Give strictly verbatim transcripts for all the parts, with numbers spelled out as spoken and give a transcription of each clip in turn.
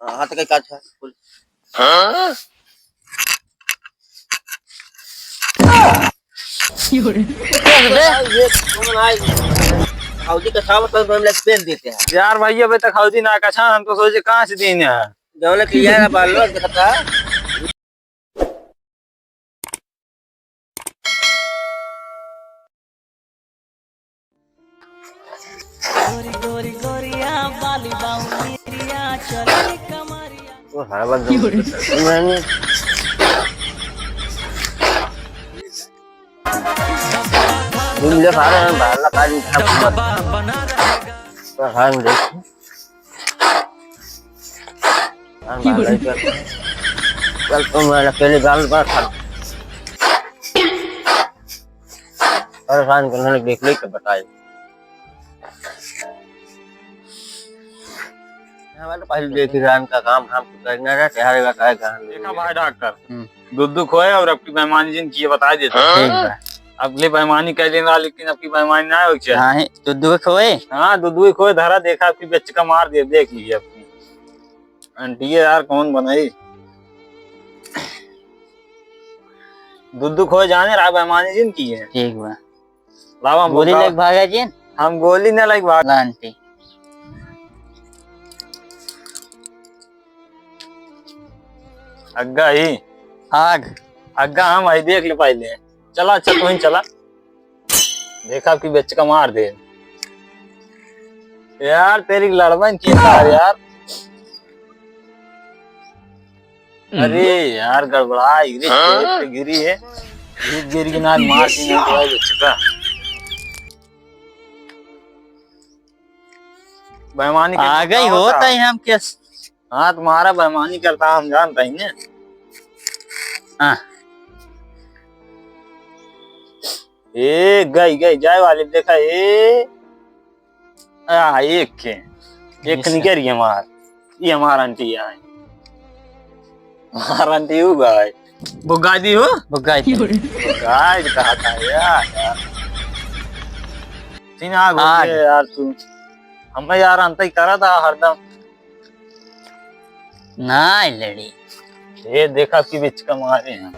हाँ, हाथ के काट है। हाँ? ये कौन है? हौदी का खावत तो हम लोग पेल देते हैं। यार भाई, अबे तक हौदी ना कछा, हम तो सोचे कहाँ से दीन है। जौन कि यार बाल लोग देखता। गोरी गोरी गोरिया बाली बाउंडिया चले कमरिया। वो हवा दम। मैंने घूम ले सारे, हम बाहर लगा दी था। तो हम देख। हम बाहर लगा दी। कल तो मैं अकेले गाल बार खा। परेशान करने लगे, देख ले के बताए। हमारे पहले देखी रान का काम, काम तो करना रहता है, हर जगह का है, कहाँ देखा भाई डॉक्टर, हम्म। दुद्दू खोए और अबकी बेईमानी जिन की ये बता देता। ठीक बा। अगले बेईमानी कह देना, लेकिन अबकी बेईमानी ना हो क्या? हाँ, दुद्दू खोए? हाँ, दुद्दू खोए, धरा देखा, अबकी बेच का मार दे, देख लीजिए अबकी। आंटी ये यार कौन बनाई? दुद्दू खोए जाने रहा, बेईमानी जिन की है। ठीक बा। लावा हम गोली बताओ। लेके भागा जी। हम गोली न लेके भाग। ला आंटी। अग्गा ही। आग। अग्गा हम आई देख ले पहले। चला, अच्छा तू ही चला। देखा कि बेच का मार दे। यार तेरी लड़बन की यार, यार। हम्म। अरे यार, गड़बड़ा गिरी, हाँ? पेट पे गिरी है। गिर, गिर के ना मार के नहीं दवाई दे चुका। बेईमानी के आ गई होता है। हम क्या? हाँ, तुम्हारा बेईमानी करता हम जानता ही ना। हाँ। ए, गई, गई, जाए वाली देखा, ए। आ, एक के, एक निकल गई हमार। ये हमार आंटी है। हमार आंटी हो गए। बुगाई दी हो? बुगाई दी। बुगाई कहा था यार, यार। तीन आग हो आग। गए यार तू। हमें यार अंत ही करा था हरदम। ना लड़ी। ये देखा कि बिच का मारे हैं।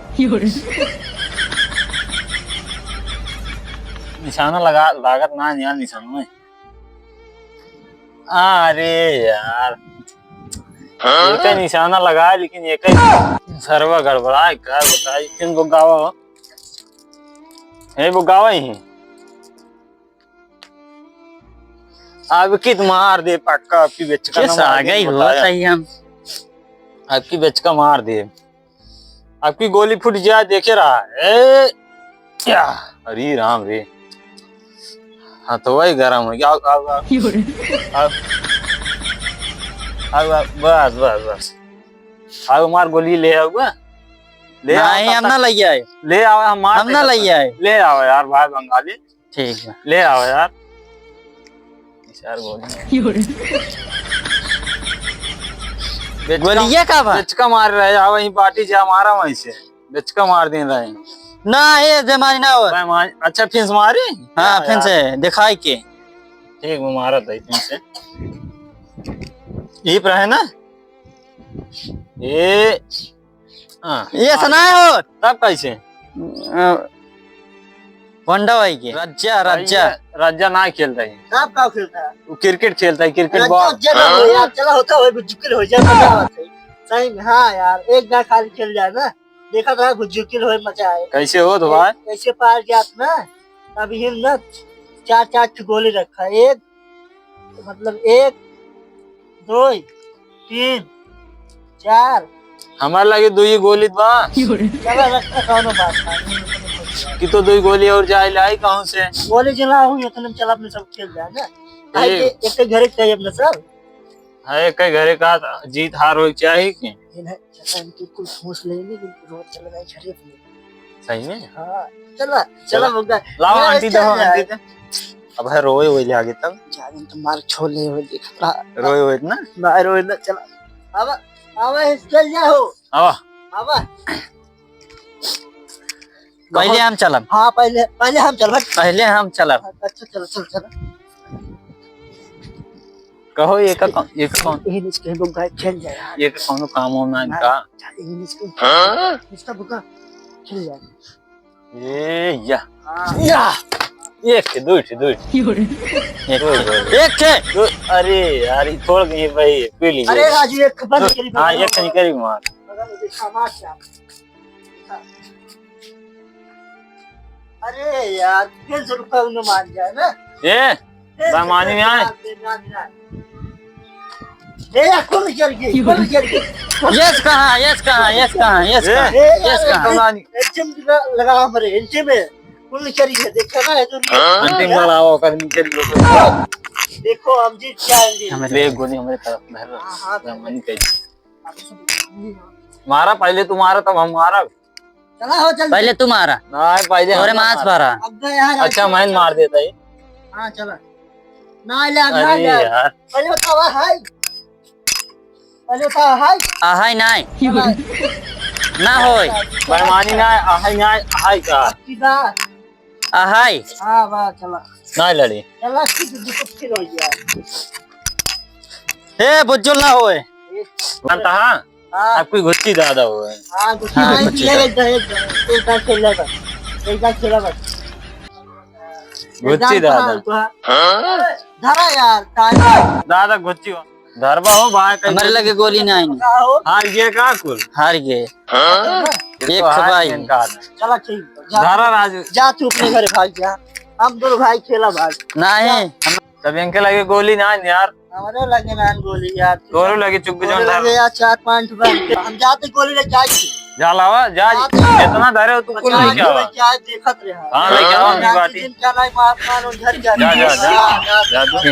निशाना लगा, लागत ना यार निशाना में। अरे यार। हाँ? एक निशाना लगाए, लेकिन एक सरवा गड़बड़ाए, का बताई, किन को गावा हो? हे वो गावा ही। अब की तो मार दे पक्का, अब की बेच का ना मार दे, बताया। सही हम। अब की बेच का मार दे। अब की गोली फूट जाए, देखे रहा। ए, क्या? अरे राम रे। हाँ, तो वही गरम हो गया। अब, अब, अब। अब, अब, अब, बस, बस, बस। अब मार गोली ले आऊगा। ले आओ, नहीं, हम ना ले आए। ले आओ, हम मार हम ना ले आए। ले आओ यार, भाई बंगाली। ठीक है। ले आओ यार। चार गोली। गोलिया का बा? बेचका मार रहे, आओ वहीं बाटी जा, मारा वहीं से। बेचका मार दिन रहे। ना, ये जमानी ना हो। अच्छा, फिर से मारी? हाँ, फिर से दिखाई के। ठीक, वो मारा था फिर से। ये पर है ना? ये हाँ, ये हाँ। सनाए हो। तब कैसे? अ, वंडा भाई के। रज्जा, रज्जा। रज्जा ना खेलता है। तब का खेलता है? वो क्रिकेट खेलता है, क्रिकेट रज्जा बॉल। रज्जा ना हो यार, चला होता है, भुज्जुकिल हो जाए, मजा आता है। सही में, हाँ यार, एक बार खाली खेल जाए ना, देखा था, भुज्जुकिल हो, मजा आए। कैसे हो तो भाई? कैसे पार जात ना, अभी हम ना चार, चार ठो गोली रखा है, एक मतलब एक, दो, तीन, चार। हमारे लगे दो ही गोली बा। चला रखा, कौनो बात ना। कि तो दो ही गोली और जाए लाई कहूँ से? गोली जला हुई, इतने में चला अपने सब खेल जाए ना। एक। एक, एक घरे चाहिए अपने सब। हाँ, एक घरे का जीत हार हो चाहिए कि? ये नहीं, चला इनके कुल ठूस लेंगे, रोज चला जाए घरे अपने। सही में? हाँ, चला, चला, चला। मुर्गा। लाओ, ये आंटी, चल दो, जाए। आंटी दे। अब है, रोए हुए ले आगे तब। जाने तो मार छोले हुए दिख रहा। रोए हुए ना? मार रोए ना, चला। अब, अब चल जाओ। आवा। आवा। पहले हम चलब। हाँ, पहले, पहले हम चलब। पहले हम चलब। अच्छा, चलो, चलो, चलो। कहो, ये का कौन, ये का कौन? ये निचके बुक गाय खेल जाए यार। ये का कौनो काम वाम ना ना, इनका? ये निचके हाँ? इसका बुका खेल जाए। ए, या। हाँ। या। एक थे, दो थे, दो थे। एक थे। एक थे। दो, अरे यार, ये छोड़ गई भाई, पी लीजिए। अरे राजू, एक बंद करी, हाँ, बंद एक करी। करी मार। बगल में देखा, मार क्या? अरे यार, फिर से रुका, उन्हें मान जाए ना। ए, ए, बेईमानी में आए। बेईमानी में आए। ए यार, कुल जल गई, कुल जल गई। यस कहाँ, यस कहाँ, यस कहाँ, यस ए, कहाँ, ए, यस यार, कहाँ? बेईमानी। एचएम लगा हमरे, एचएम में। कुल चली है, देखा ना, ये जो हाँ? अंतिम बार आओ, कल नहीं चली हो। देखो, हम जीत जाएंगे। हमें ले गोली हमारे तरफ धर। हाँ, हाँ, बेईमानी कही। मारा पहले तुम्हारा, तब हम मारा। चला हो जल्दी। पहले तू मारा। ना, पहले तोरे हम मांस मारा। भरा। अब तो यार अच्छा, आज मैं मार देता है। हाँ, चला। ना ले, ना अरे ले। यार। पहले बतावा, हाय। पहले बतावा, हाय। आहाय नाय। चला। ना होय। बेईमानी ना, आहाय ना, आहाय का। सीधा। आहाय। हाँ, वाह, चला। ना लड़ी। चला, ठीक है, दुख फिर हो गया। हे, बुज्जुल ना होय। जानता है? हाँ। आपकी घुच्ची दादा हुए। हाँ, घुच्ची हाँ, दादा। घुच्ची ये दादा। एकदम, एकदम, एकदम खेला बस। एकदम खेला बस। घुच्ची दादा। हाँ? धरा यार, time। दादा घुच्ची हो। धरबा हो भाई, कहीं हमारे लगे गोली नहीं। का हो? हार गए का कुल? हार गए। हाँ? एक तो हार सवाई। गए इनका। चला ठीक है, जा। धरा राजू। जा तू अपने घर भाग जा। हम दोनों भाई खेला भाग। नहीं। जा। हम तब इनके लगे गोली ना है यार। हमारे लगे ना गोली यार। तोरो लगे चुप तोरे जाओ लगे यार। यार, चार पांच ठो बा। हम जाते गोली लेके आई थी। जा लावा, जा, जाते जितना धरे हो तू कुल पचास लेके आवा। लेके आए, देखत रहे। हाँ, लेके आवा, हम अपनी जाते बाटी। दिन क्या नहीं मार, मार, उधर जा। जा, जा, जा। जा, जा, जा।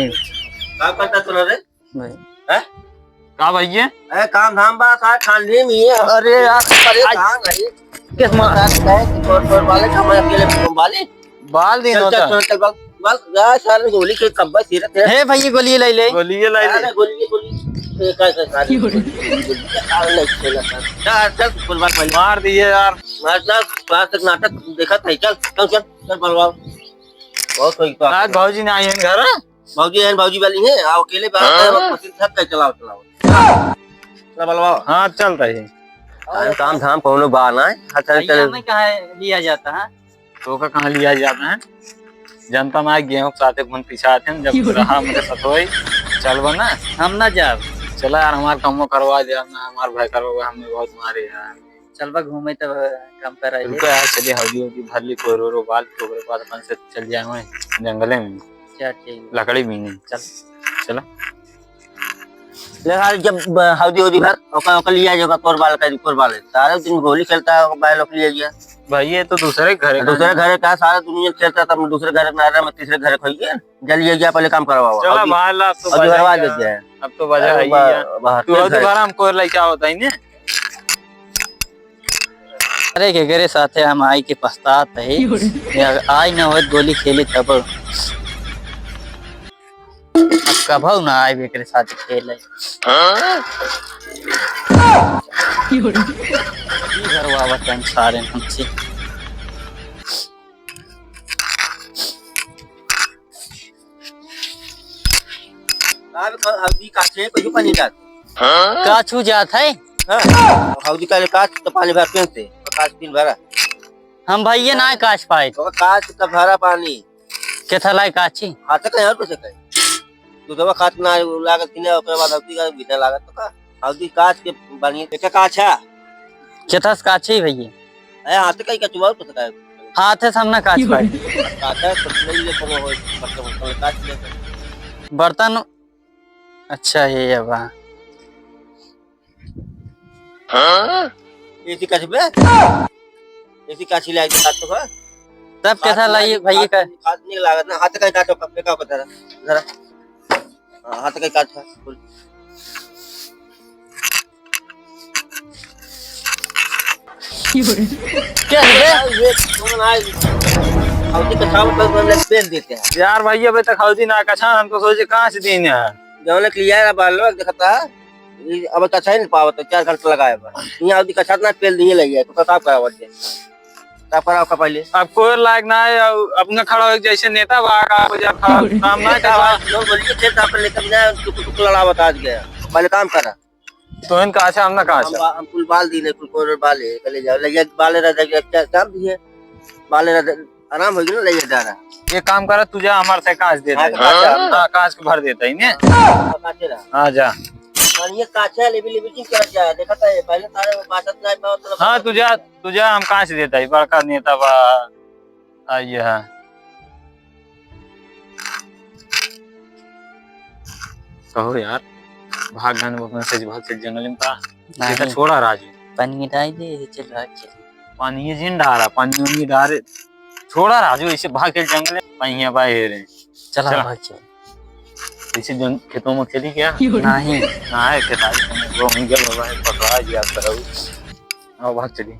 का करता तू रे? भाई। हैं? का भैया? ए, काम धाम बा, का ठंडी में ये। अरे यार, परेशान है। किस मार? साथ है, कोर, कोर वाले का मैं अकेले घूम वाली। बाल दिन चल, होता। चल, चल, चल, बाल, बाल, जा, सारे गोली के कब्बा सीरत है। हे भैया, गोली ले ले। गोली ले ले। अरे, गोली, गोली। ए, का, का, का, गोली, गोली, गोली, गोली, का, नहीं खेला था। जा, चल, फुटबॉल पहले। मार दिए यार। मार, चल, क्लास तक नाटक देखा था, चल, चल, चल, चल, बलवाओ। बहुत कोई तो आज भौजी ना आई है घर? भौजी है, भौजी वाली है, आओ अकेले बाहर हाँ? है, मशीन सब कहीं चलाओ, चलाओ। चल, बलवाओ। हाँ, चल रही। काम, काम धाम कौनो बा ना, अच्छा, भैया, चल। हमें कहाँ लिया जाता है? तो का कहाँ लिया जाता है? जनता ना गेहूं के साथे घुन पिछात हैं, जब रहा मेरे साथ होई, चल बना। हम ना जाब। चला यार, हमार कमो करवा दे ना, हमार भाई करवा, हमने बहुत मारे यार। चलबा घूमे तब कम कर आइए। रुको यार, चलिए हौदी हौदी भर ली, कोरो रो बाल, ओकरे बाद अपन से चल जाए वहीं जंगले में। अच्छा, ठीक है। लकड़ी बीने। चल। चला। ले सारे जब ब-, हौदी हौदी भर, ओकर, ओकर लिया जो ओकर कोरबाल का, कोरबाल है। सारे दिन होली खेलता है, ओकर भाई लोग लिया गया। भाई, ये तो दूसरे घरे का दूसरे है। घरे का, सारा दुनिया खेलता, तब दूसरे घरे में आ रहा, मैं तीसरे घरे खोई गया। जल्दी ये गया, पहले काम करवाओ। चला अभी, भाई, ला, अब तो अभी बजा भरवा गया। देते हैं। अब तो बजा अरे ही बा-, गया। बाहर तू के हौदी घर। भरा, हमको लइका होता ही ने। अरे, केकरे साथे हम आई के पछतात है। या आई न होत गोली खेली तब। अब कभऊ ना आए एकरे साथे खेले। हाँ? ई घरवा आवत हैं सारे हमसे। का बे, का-, हौदी काछे कहियो पानी जात? काछू जात है? हाँ, हौदी का ले काछ तो पानी भर पेन से, काछ दिन भरा। हम भैया ना काछ पाए। तो काछ तो भरा पानी। के थलाई काछी? हाथ से कहीं और कुछ कहीं। दूधवा खात ना लागत कि ना, ओकरे बाद हौदी का बिना लागत तो का? हौदी काछ के बनिए, देखा काछ है? केथस काछी भैया। ए, हाथ कहीं कचुआ तो सका है। हाथ है सामने काछ पाए। काछ है, तो ले ले, कोनो हो, मतलब, मतलब, काछ ले। बर्तन, अच्छा, ये, ये बा। हाँ? एसी काछ बे? एसी काछ ले आई तो काछ तो का? तब कैसा काछ लाइए ले, भैया काछ का? नहीं, काछ नहीं लागत ना, हाथ कहीं काटो, कब का पता जरा। हाँ, हाथ का काट का, बोल। क्या है बे? ये कौन आए? हौदी कछावत बस, बस पेल देते हैं। यार भाई, अबे तक हौदी ना कछा, हम तो सोचे कहाँ से दिन है। जौन एक लिया है, बाल लोग देखता है। ये अब कछा ही नहीं पावत, चार घंटा लगाए बा। यहाँ हौदी कछा ना पेल दिए लगे, तो कसाब करावत है। का कराओ का पहले? अब कोई लायक ना है, अब अपना खड़ा हो जैसे नेता बा, का हो जा, खड़ा काम ना नेता करवा। बा, लोग बोलिए थे, तो अपन लेकर बिना टुक टुक लड़ावत आज गया। पहले काम करा। तो इनका अच्छा, हम ना कहा हम अच्छा। बा-, हम कुल बाल दी नहीं, कुल कोर बाल है, कले जाओ, ले जा, बाल रह जा, क्या काम दिए? बाल रह जा, आराम हो गया ना, ले जा, जा रहा। ये काम करा, तू जा, हमारे से कांच दे हाँ, दे। कांच है। हाँ, कांच के भर देता ही ने। हाँ, कांच है ना। हाँ, जा। और ये कांच है, लेबी, लेबी, क्यों क्या है? देखा था ये, पहले सारे वो बासत ना पाओ, तो हाँ, तू जा, तू जा, हम कांच देता ही, बड़का नेता बा। आ, ये है। कहो यार, भाग गन, वो अपने से भाग के जंगल में का? नहीं। ये तो छोड़ा राजू। पानी डाल दे, चल भाग चल। पानी ये जिन डारा, पानी उनी डारे। छोड़ा राजू, ऐसे भाग के जंगल में, पानी है भाई रे। चला चला। भाग चल। ऐसे जन खेतों में खेली क्या? नहीं। ना है खेताई, वो हम गल बाबा है, पकड़ा गया करो। आओ भाग चली।